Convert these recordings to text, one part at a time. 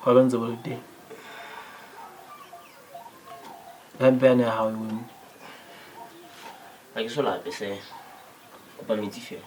Wa ba ntse bo le teng. Hempe yane ya hao e omme. Ha ke so lape hle. Kopa metsi feela.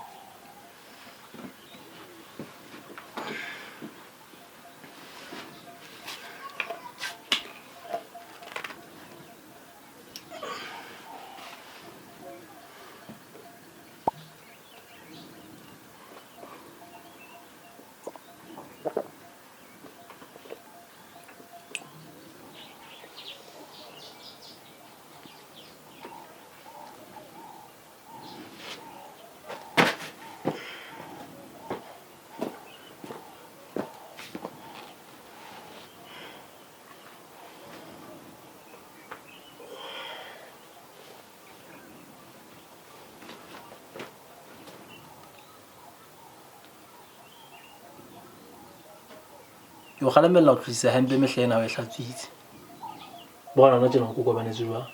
Ke o kgalemella ho tlosisa hempe mehla ena o e hlatswitse. Bona hona tjena o kokobanetse jwang.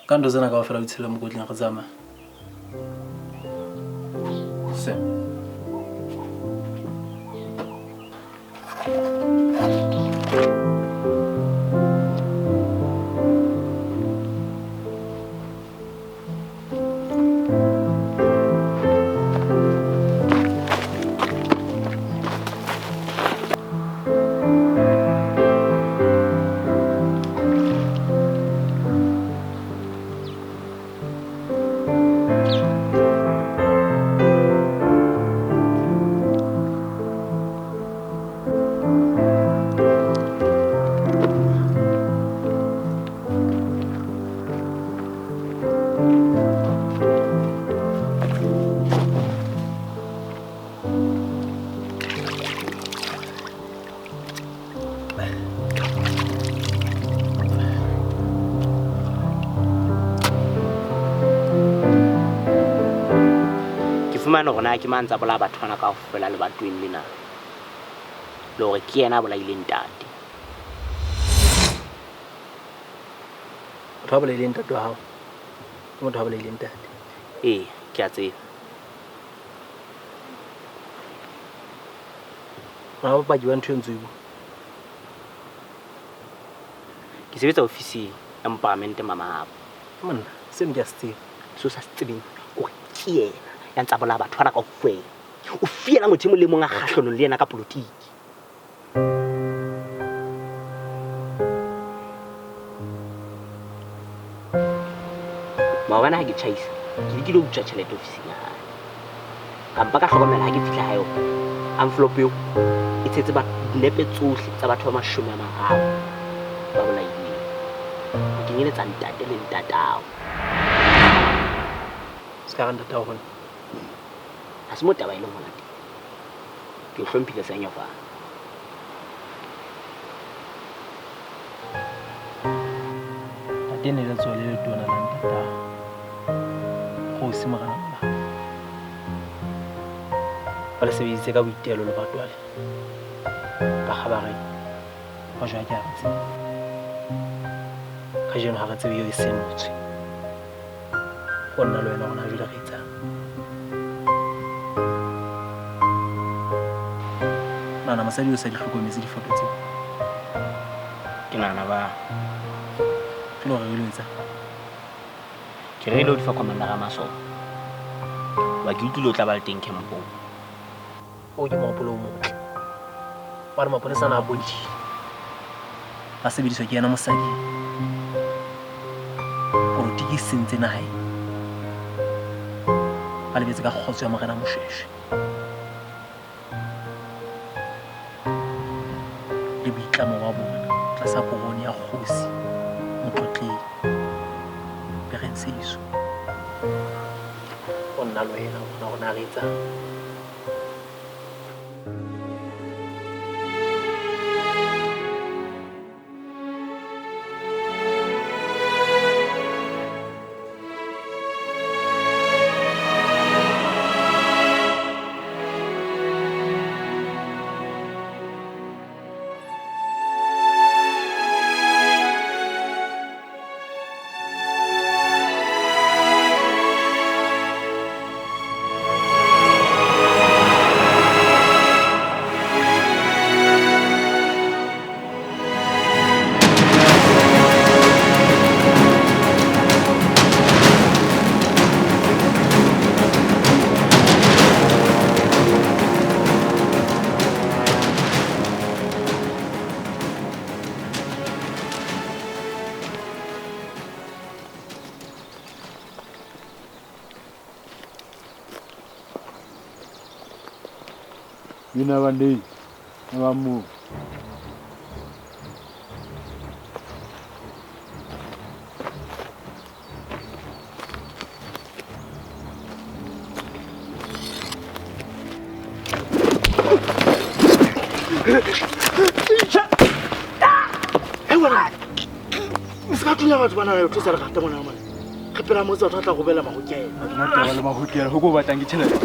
Ka ntho tsena kaofela o di tshele mokotleng re tsamaya. Sam. Ke fumane hore na ke mang tsa bolaya batho bana kaofela lebatoweng lena, le hore ke yena a bolaileng ntate. Motho a bolaileng ntate wa hao ke motho a bolaileng ntate. Ee, ke a tseba. Ona bopaki ba ntho e ntse o e bua. Ke sebetsa ofising ya moparamente Mamahabo. Monna, seno ke a se tseba. Seo sa se tsebeng ke hore ke yena ya ntsa bolaya batho bana kaofela. O fiela motho e mong le mong a kgahlonong le yena ka polotiki. Maobane ha ke tjhaisa, ke lekile ho utswa tjhelete ofising ya hae. Ka mpa ka hlokomela ha ke fihla hae hore envelope eo e tshetse dinepe tsohle tsa batho ba 30 ba bolailweng, ho kenyeletsa ntate le ntatao. Se ka re ntatao ho nna. Ha se mo taba e leng hona teng. Ke o hlomphile Senyofane. Ntate ne le letsoho le letona la ntatao. Kgosi Morena Molapo. Ba le sebeditse ka boitelo le batwale. Ka kgabareng ba jwa ke ha re tsebe. Kajeno ha re tsebe eo e senotswe. Ho nna le wena hona jwale re etsang? Nahana mosadi o sa di hlokometse difoto tseo. Ke nahana ba. Ke le hore re lo etsang? Ke reile ho di fa commander a masole. Hoba ke utlwile o tla ba le teng campong. Oo ke mohopolo o motle. Hobane mapolesa ana a bodile. Ba sebediswa ke yena mosadi. Polotiki e sentse naha ena. Ba lebetse ka kgotso ya Morena Moshweshwe. Le boitlamo ba bona tlasa korone ya kgosi Motlotlehi Bereng Seiso. Ho nna le wena hore na rona re etsang. You never need, never move. Hey, wena. O se ka thunya batho bana le thusa re gata mona mona. Re pela motse batho ba tla gobela mahokela. Nna taba le mahokela ho go batlang ke tjhelete.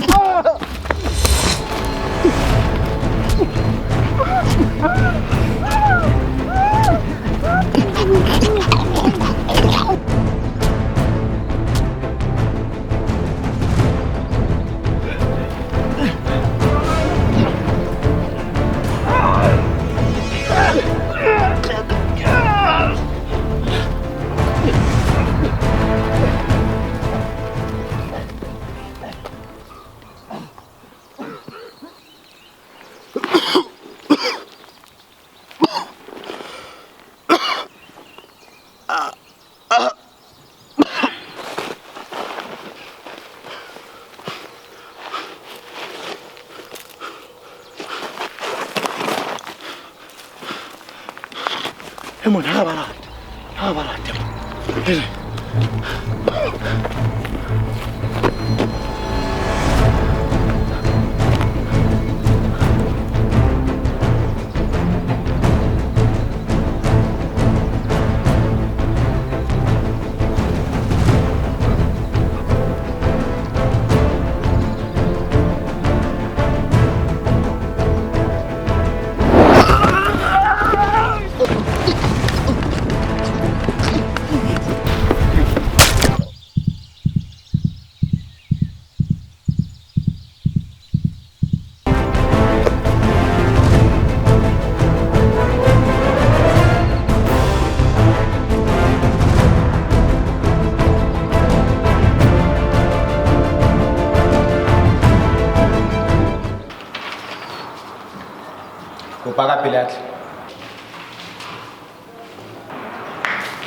Kopa ka pele atle.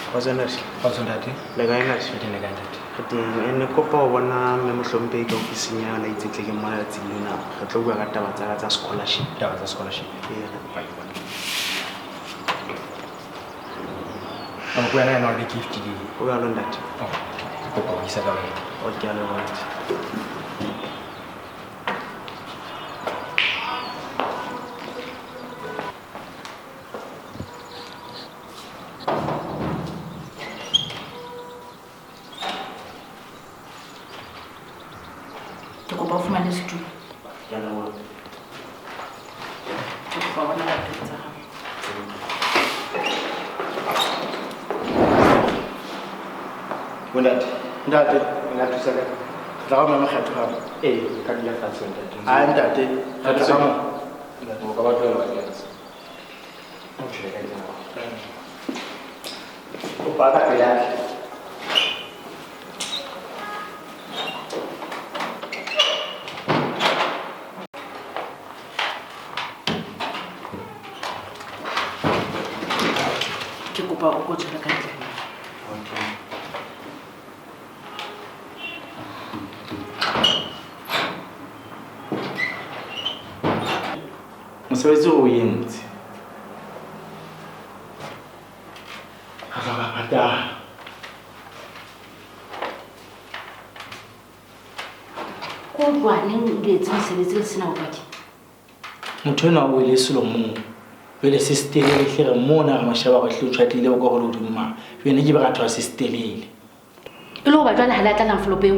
Kgotso ntate. Kgotso ntate. Le kae ntate? Le kae ntate? Re teng. Ene kopa ho bona mme mohlomphehi ka ofising ya la itse tle ke mona letsatsing lena. Re tlo bua ka taba tsa ka tsa scholarship. Taba tsa scholarship. Ee. Ko wena ena o le gift di. O jalo ntate. Oh, kopa ho isa ka wena. O ke a leboha ntate. Ke kopa o fumane setulo. Ke a leboha. Ke kopa ho bona pampiri tsa hao. Bontate. Ntate, nka thusa ka? Re tla go mema kgetho gape. Ee, ka dula fatshe ntate. Ai ntate, re tla ka mo. Ntate, o ka ba tlohela ba kentshe. Okay, ka tsena. Kopa ka pele atle. Ke kopa o ko tshware ka ntle. Okay. Mosebetsi o entse. Re tla ba patala. Ko jwaneng le etse mosebetsi le sena bopaki? Motho enwa o ile selomong. Jwale se se telele hle re mona re mashaba re hle o tjhatlile o ka go le hodimo ma. Jwale ne ke ba ratho se se telele. E le hoba jwale ha le a tla envelope eo?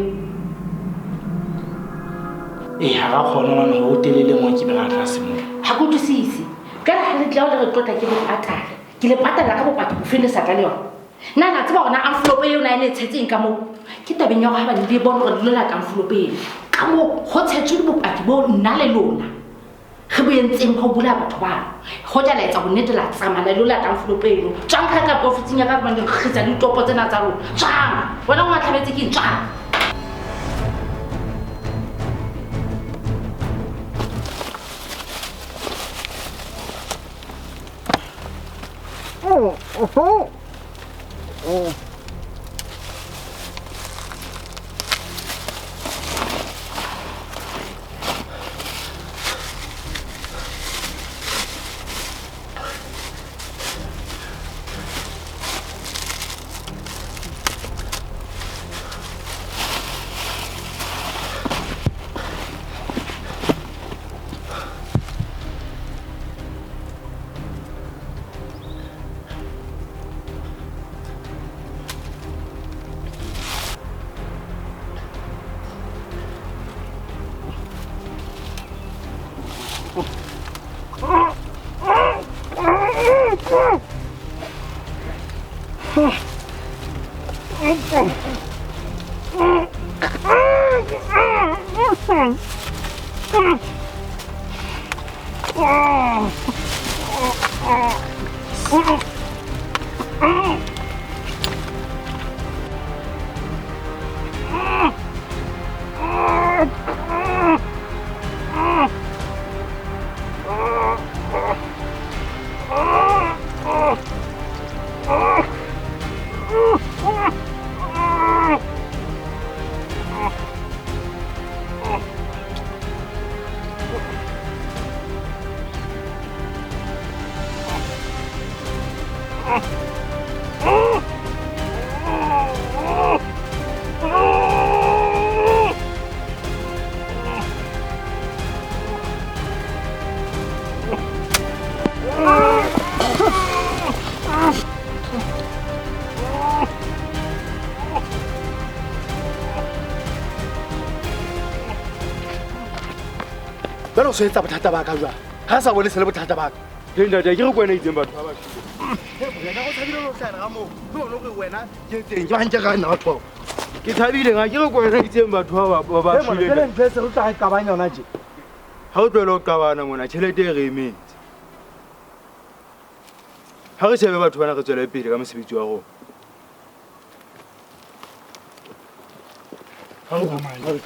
Ee, ha ra kgona hobane ho telele mo ke be ra tlase mo. Ha ke utlwisise. Jwale ha le tla o le re tlotla ke le patala. Ke le patala ka bopaki bofe le sa tla le yona? Nna la tseba hore na envelope eo na e ne tshetseng ka moo. Ke tabeng ya hore ha ba le bone hore le lata envelope eno. Ka moo ho tshetswe bopaki bo nna le lona. Re bo entseng ho bolaya batho bano. Hoja la etsa bonnete la tsamaya le lo lata envelope eno. Tswang ka ka ofising ya ka hobane le kgitsa ditopo tsena tsa lona. Tswang. Wena o matlhabetse ke eng? Tswang. Jwale o so etsa bothata ba ka jwang? Ha sa bone se le bothata ba ka. Ke ntate ke re kwena itseng batho ba ba shwele. Wena o tshabile ho hlahela ka moo. Ke bona hore wena ke etseng ke ba nke ka nna batho bao. Ke thabile nga ke re kwena itseng batho ba ba shwele. Jwale ntho e se re tla e qabanya yona tje. Ha o tlohele ho qabana mona tjhelete e re emetse. Ha re shebe batho bana re tswele pele ka mosebetsi wa rona. Ha o tsamaya.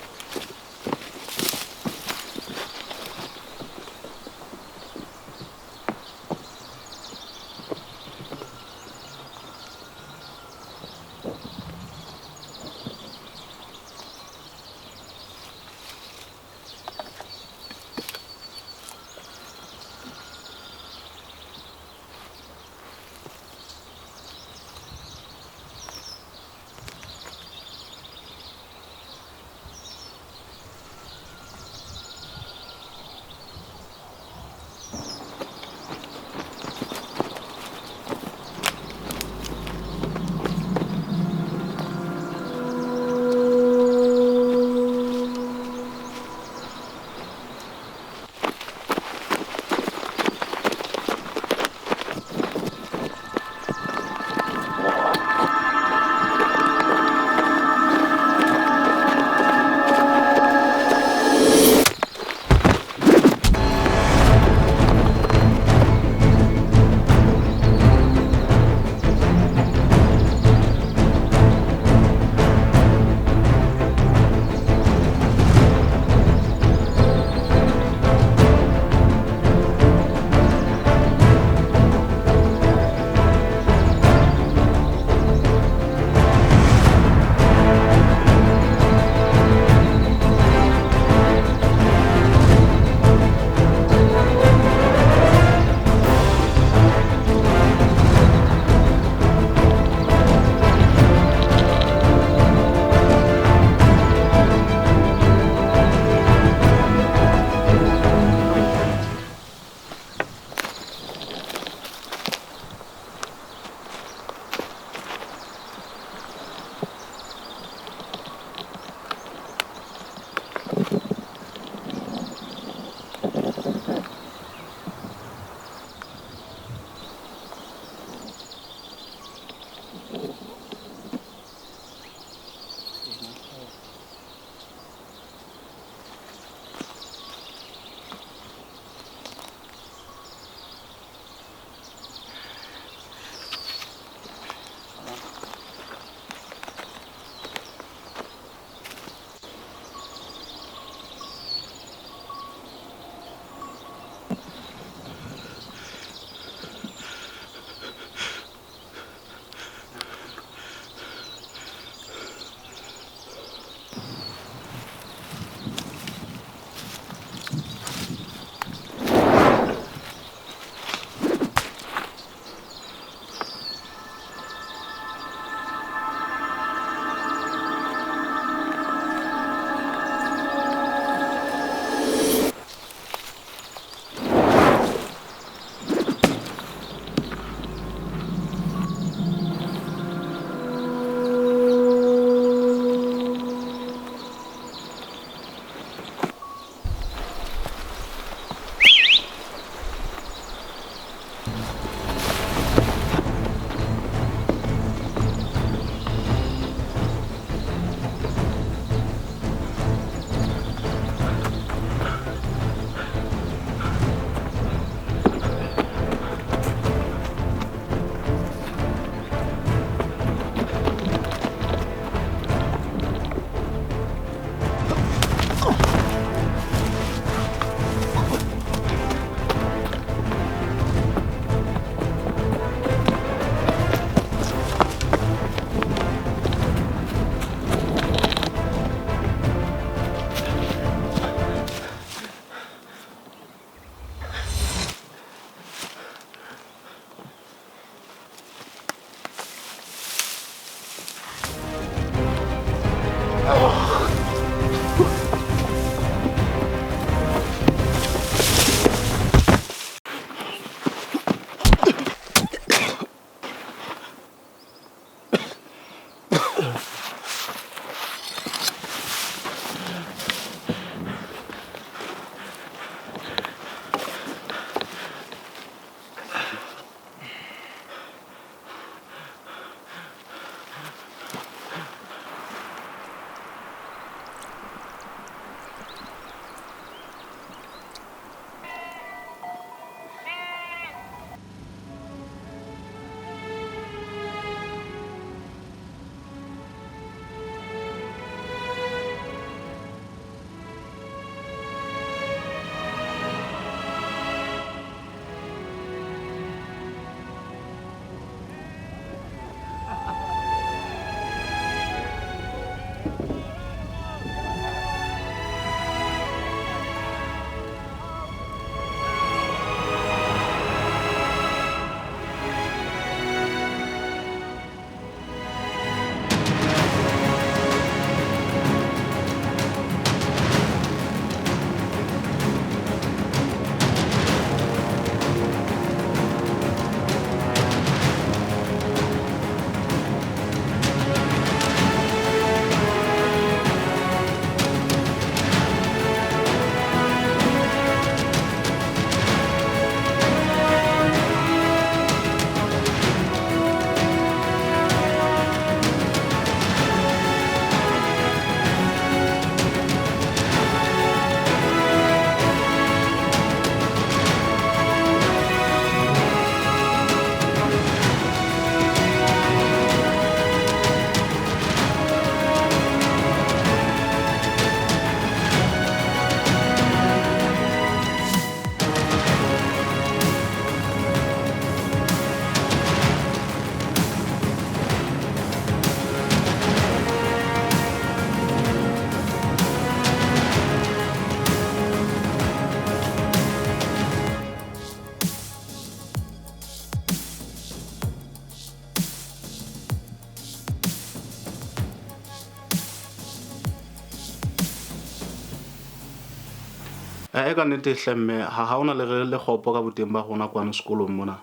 E ka nnete hle mme, ha hona le re le kgopo ka boteng ba rona kwano sekolong mona.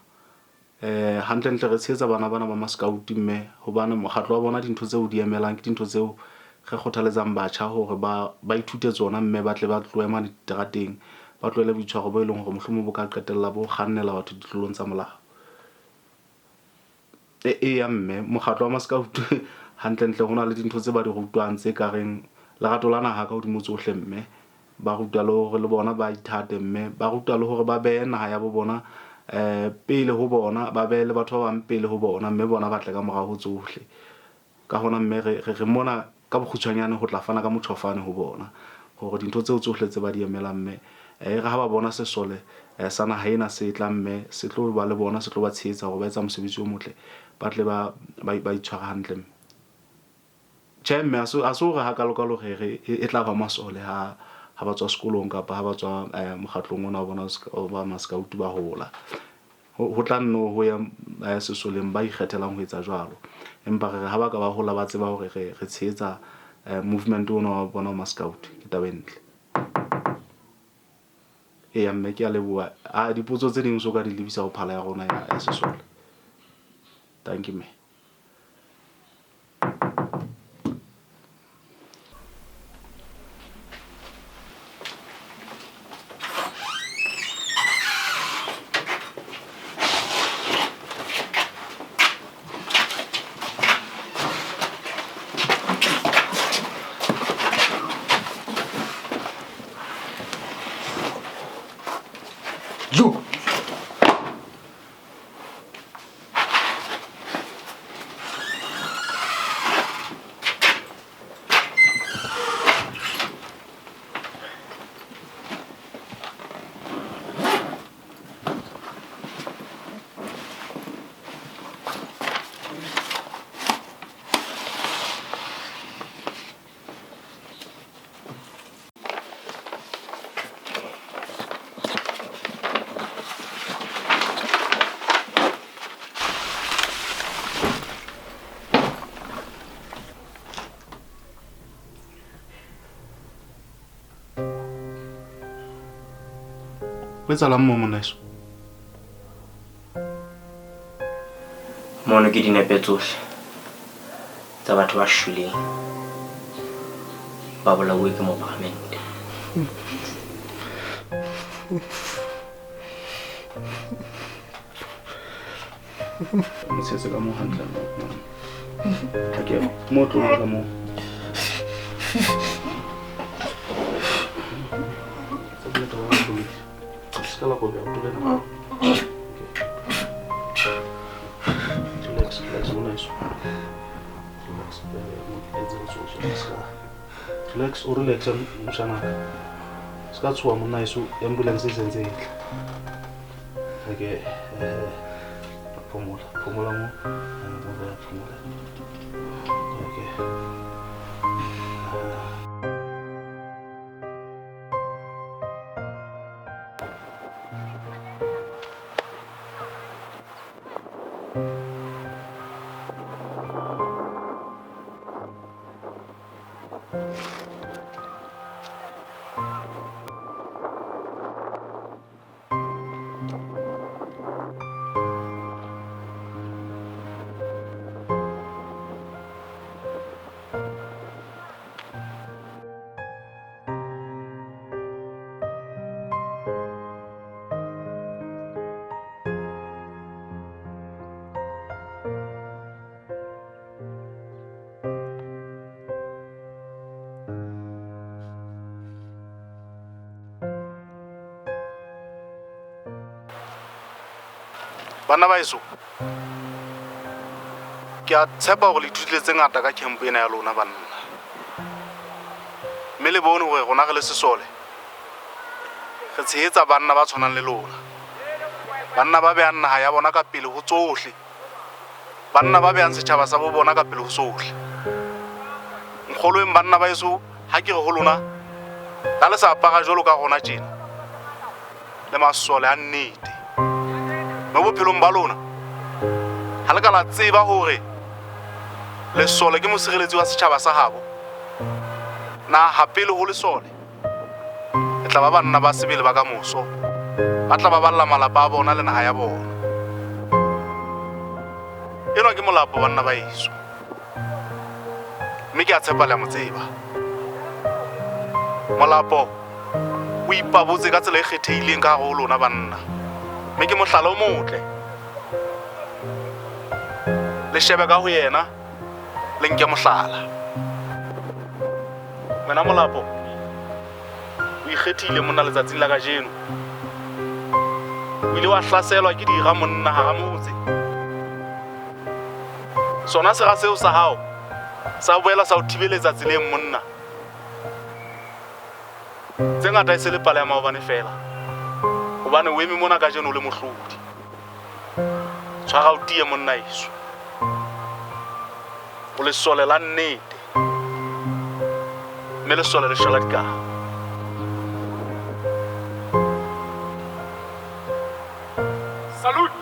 Hantlentle re tshehetsa bana bana ba ma-scout mme, hobane mokgatlo wa bona dintho tseo di emelang ke dintho tseo re kgothaletsang batjha hore ba ithute tsona mme ba tle ba tlohe mane diterateng, ba tlohele boitshwaro bo e leng hore mohlomong bo ka qetella bo kgannela batho ditlolong tsa molao. Eya mme, mokgatlo wa ma-scout hantlentle ho na le dintho tse ba di rutwang tse kareng lerato la naha ka hodimo tsohle mme. Ba rutwa le hore le bona ba ithate mme ba rutwa le hore ba behe naha ya bo bona pele ho bona, ba behe le batho ba bang pele ho bona mme bona ba tle ka morao ho tsohle. Ka hona mme re mona ka bokgutshwanyane ho tla fana ka motjhofane ho bona hore dintho tseo tsohle tse ba di emelang mme e re ha ba bona sesole sa naha ena se tla mme se tlo ba le bona, se tlo ba tshehetsa hore ba etsa mosebetsi o motle, ba tle ba itshware hantle mme. Tjhe mme, ha se hore hakalokalo re re e tla ba masole ha ba tswa sekolong kapa ha ba tswa mokgatlong ona wa bona wa ma-scout ba hola. Ho tla nno ho ya sesoleng ba ikgethelang ho etsa jwalo. Empa re re ha ba ka ba hola ba tseba hore re tshehetsa movement ona wa bona wa ma-scout, ke taba e ntle. Eya mme, ke a leboha. Dipotso tse ding so ka di lebisa ho phala ya rona ya sesole. Dankie mme. Jo! Ho etsahalang moo monna heso? Mono ke dinepe tsohle tsa batho ba shweleng ba bolauwe ke mopalamente. Mo tshetse ka moo hantle. Okay, mo tloha ka moo. Relax, relax, monna heso. Relax, relax, o relax moshanaka. Se ka tshoha monna heso, ambulance e sentse e tla. Okay, phomola, phomola mo. Phomola. Okay. Bana ba heso, ke a tshepa hore le ithutile tse ngata ka camp ena ya lona banna. Mme le bone hore rona re le sesole re tshehetsa banna ba tshwanang le lona. Banna ba behang naha ya bona ka pele ho tsohle. Banna ba behang setjhaba sa bo bona ka pele ho sohle. Nkgolweng banna ba heso, ha ke re ho lona, la le sa apara jwalo ka rona tjena, le masole a nnete. Mo bophelong ba lona, ha le ka la tseba hore lesole ke mosireletsi wa setjhaba sa habo, naha pele ho lesole e tla ba banna ba sebele ba kamoso, ba tla baballa malapa a bona le naha ya bona. Enwa ke Molapo, banna ba heso, mme ke a tshepa le a mo tseba. Molapo o ipabotse ka tsela e kgethehileng ka hare ho lona banna, mme ke mohlala o motle. Le shebe ka ho yena, le nke mohlala. Wena Molapo, o ikgethile monna letsatsing la kajeno. O ile wa hlaselwa ke dira monna hara motse. Sona sera seo sa hao sa boela sa o thibeletsa tseleng monna. Tse ngata e se le pale ya maobane feela, hobane o eme mona kajeno o le mohlodi. Tshwara o tiye monna heso. O lesole la nnete, mme lesole le shwela dikao. Salute!